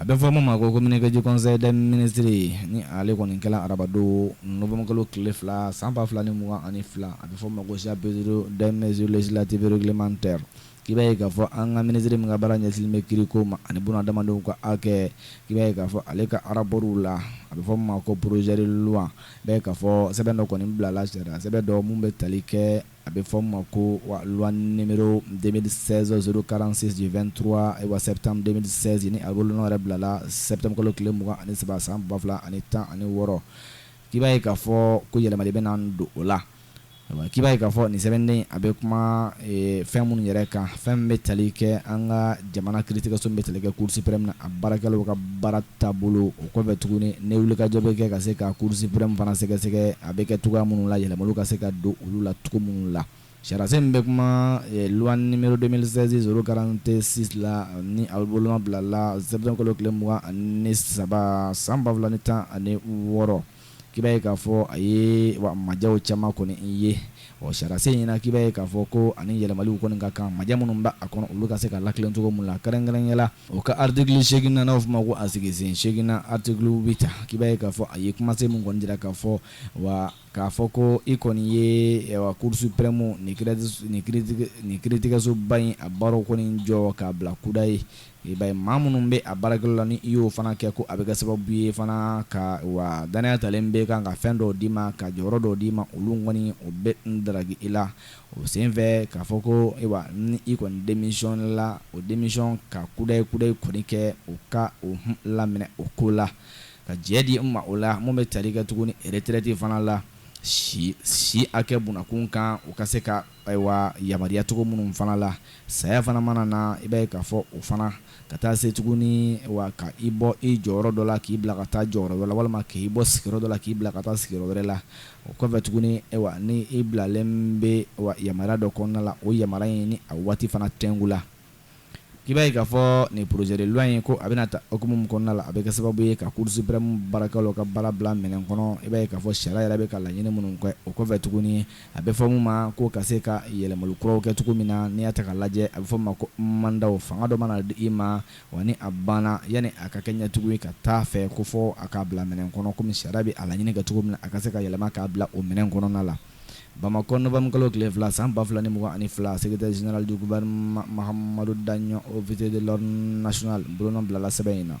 A bɛ fɔ min ma ko communiqué du conseil des ministres, ni ale kɔni kɛla arabadon novembre kalo tile 2 san 2022. A bɛ fɔ ma ko chapitre des mesures législatives réglementaires. K'i b'a ye k'a fɔ an ka minisiri min ka baara ɲɛsinnen bɛ kiriko ma ani bunadamadenw ka hakɛ, k'i b'a ye k'a fɔ ale ka rapport la, a bɛ fɔ min ma ko projet de loi, i b'a ye k'a fɔ sɛbɛn dɔ kɔni bilala sariya sɛbɛn dɔ mun bɛ tali kɛ, a bɛ fɔ min ma ko loi numéro 2016 046 du 23 septembre 2016, ni a bolonɔ yɛrɛ bilala septembre kalo tile 23 san 2016. K'i b'a ye k'a fɔ ko yɛlɛma de bɛna don o la. K'i b'a ye k'a fɔ nin sɛbɛnden a bɛ kuma fɛn minnu yɛrɛ kan, fɛn bɛ tali kɛ an ka jamana kiiritigɛso bɛ tali kɛ Cour suprême na, a baarakɛlaw ka baara taabolo. O kɔfɛ tuguni, ni wulikajɔ bɛ kɛ ka se ka Cour suprême fana sɛgɛsɛgɛ, a bɛ kɛ cogoya minnu la, yɛlɛma ka se ka don olu la cogo minnu la. Sariyasen min bɛ kuma loi numéro 2016 046 la, ni a bolonɔ bilala septembre kalo tile 23 san 2016, k'i b'a ye k'a fɔ a ye majɛw caman kɔni ye. Ɔ sariyasen in na, k'i b'a ye k'a fɔ ko ani yɛlɛmaliw kɔni ka kan, majɛ minnu b'a kɔnɔ, olu ka se ka lakilen cogo min la, kɛrɛnkɛrɛnya la o ka article 8 na, n'a fɔ ma ko a sigisen 8nan, article 8. K'i b'a ye k'a fɔ a ye kumasen min kɔni jira k'a fɔ wa k'a fɔ ko i kɔni ye Cour suprême nin kiiritigɛsoba in a baaraw kɔni jɔ k'a bila kuda ye. I b'a ye maa minnu bɛ a baarakɛlaw la, ni i y'o fana kɛ, ko a bɛ kɛ sababu ye fana ka wa danaya talen bɛ kan ka fɛn dɔw d'i ma, ka jɔyɔrɔ dɔw d'i ma, olu kɔni o bɛ daraki i la. O senfɛ k'a fɔ ko ayiwa, ni i kɔni démission la, o démission ka kudayi kudayi kɔni kɛ, o ka o laminɛ o ko la, ka jɛ di ma o la. Mun bɛ tali kɛ tuguni retraite fana la, si si hakɛ bunakun kan, u ka se ka ayiwa yamaruya cogo minnu fana la, saya fana mana na, i b'a ye k'a fɔ o fana ka taa se tuguni wa ka i bɔ i jɔyɔrɔ dɔ la k'i bila ka taa jɔyɔrɔ wɛrɛ la, walima k'i bɔ sigiyɔrɔ dɔ la k'i bila ka taa sigiyɔrɔ wɛrɛ la. O kɔfɛ tuguni, ayiwa, ni i bilalen bɛ wa yamaruya dɔ kɔnɔna la, o yamaruya in ni a waati fana tɛnku la. K'i b'a ye k'a fɔ nin projet de loi in, ko a bɛna ta hukumu min kɔnɔna la, a bɛ kɛ sababu ye ka Cour suprême baarakɛlaw ka baara bila minɛn kɔnɔ. I b'a ye k'a fɔ sariya yɛrɛ bɛ ka laɲini minnu kɛ. O kɔfɛ tuguni, a bɛ fɔ mun ma ko ka se ka yɛlɛmali kuraw kɛ cogo min na, n'i y'a ta k'a lajɛ, a bɛ fɔ ma ko mandat, fanga dɔ mana di i ma wa, ni a banna, yanni a ka kɛ ɲɛtugu ye ka taa fɛ, ko fɔ a k'a bila minɛn kɔnɔ, komi sariya bɛ a laɲini kɛ cogo min na, a ka se ka yɛlɛma k'a bila o minɛn kɔnɔna la. Bamakɔ, novembre kalo tile 2 san 2022, secrétaire général du gouvernement Mahamadou Dagnon, officier de l'ordre national, bolonɔ bilala sɛbɛn in na.